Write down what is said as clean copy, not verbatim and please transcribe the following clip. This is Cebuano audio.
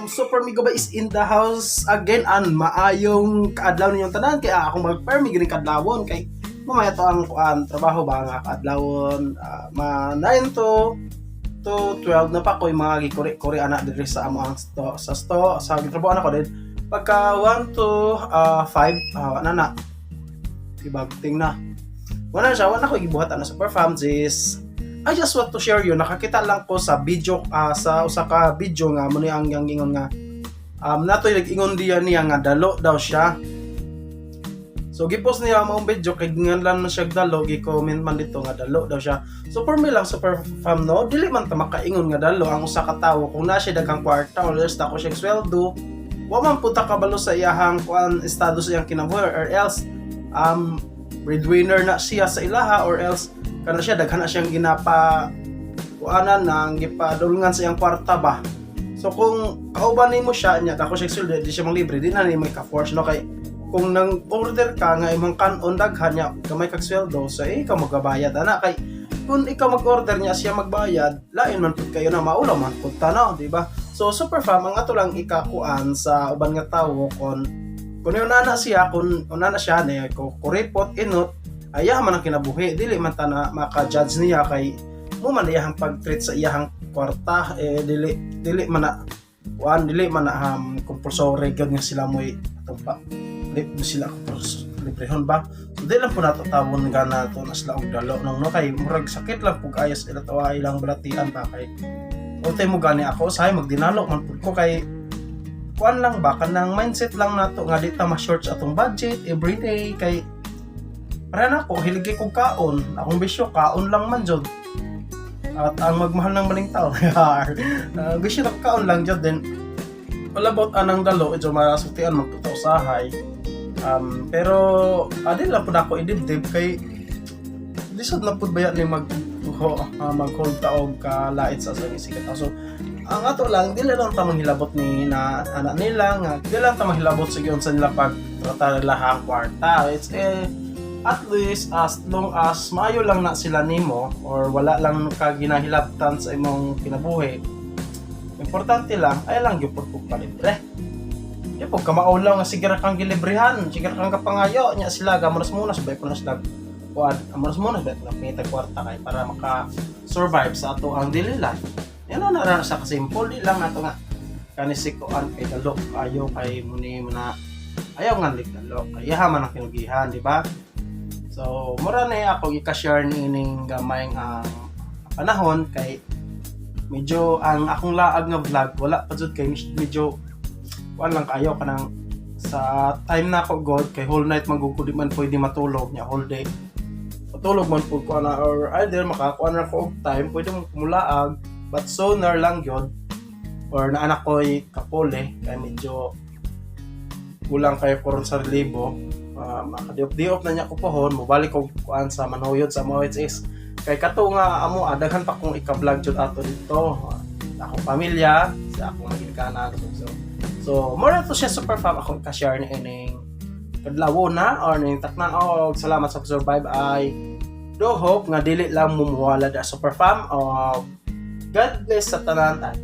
Super Migo ba is in the house again and maayong kaadlaw ninyong tanan kay akong magpermi gining kadlawon kay mamaya to ang kuan trabaho ba nga kaadlawon, ma 9 to 12 na pa ko yung mga gikuri-kuri ana diri sa amo ang sto, sa sto sa gitrabaho na ko din. Pagka 1 to 5, na na ibagting na wala siya, wala ko gibuhat ana, super fam. Is I just want to share you, nakakita lang ko sa video, sa usa ka video nga mo ni ang ingon nga natoy nag-ingon diya niya nga dalo daw siya. So gipost niya ang video kay nganlan man siya dalo, gi-comment man dito nga dalo daw siya. So for me lang, super fam, no, dili man ta makaingon nga dalo ang usa ka tawo kung naa siya daghang kwarta or else dako siya sweldo. Wa man pud ta kabalo sa iyahang kuan, estado sa iyang kinabuhi, or else breadwinner na siya sa ilaha, or else kana siya daghan na siyang ginapa kuanan nang gipadulngan sa iyang kwarta ba. So kung kauban nimo siya nya dako siya sweldo, di siya manglibre, di na nimo ka-force, no, kay kung nang order ka nga imong kanon daghan nya gamay kag sweldo, so eh, ikaw magabayad ana, kay kung ikaw mag-order niya siya magbayad, lain man pud kayo na maulaw man pud ta, no, di ba? So super fam, ang ato lang ikakuan sa uban nga tawo, kung unana siya, kung unana siya ne ko kuripot inot ayaw man ang kinabuhi, dili man ta na maka-judge niya kay mo man iyahang pag-treat sa iyahang kwarta, eh dili man na kuan, dili man na compulsory gyud nga sila mo'y atong pa di mo sila compulsory librehon ba. So di lang po nato tawon nga nato na sila og dalo nang, no, kay murag sakit lang pug ayos ila tawa ilang balatian ba, kay utay mo gani ako say magdinalo man pud ko, kay kuan lang ba, kanang mindset lang nato nga di ta ma-short sa atong budget everyday, kay para na ako hilig kog kaon, akong bisyo kaon lang man jud at ang magmahal ng maling tao. Bisyo na kaon lang jud din. All about anang dalo, medyo masultian man pud ta usahay. Pero adi lang pud ako idibdib kay lisod na pud baya ni mag hold ta og kalait sa isig ka. So ang ato lang, dili lang ta manghilabot ni na anak nila nga dili lang ta manghilabot sa giunsa nila pag tratar nila ang kwarta. It's eh, at least as long as maayo lang na sila nimo or wala lang ka ginahilabtan sa imong kinabuhi, importante lang ay lang gyud pud palibre. Di po ka maulaw nga sige ra kang gilibrehan, sige ra kang kapangayo nya sila gamunas-munas bay po na sila kuan, amunas-munas bay na pangitag kwarta kay para maka survive sa ato ang daily life. Yan na na sa kasimple, di lang nato nga kani si kuan kay dalo ayo kay muni mo na ayaw nga dalo kay yaha man ang kinugihan, di ba? So mura na ako ika-share ni ining gamay ang panahon kay medyo ang akong laag nga vlog wala pa jud, kay medyo kuan lang kayo kanang sa time na ako god kay whole night magugud, di man pwede matulog niya whole day, matulog man pud ko ana or either makakuan na ko og time pwede mo kumulaag, but sooner lang gyud or naanak ko'y kapole kay medyo kulang kayo karon sa relibo, makadiop-diop na niya ko pohon, mobalik og kuan sa manuyod sa mga OHS kay kato nga amo, daghan pa kong ika-vlog jud ato dito, akong pamilya sa akong mga So more to siya, super fam, akong ka-share ni ining kadlaw na or ning takna og salamat sa survive. I do hope nga dili lang mumuwala da, super fam, og God bless sa tanan.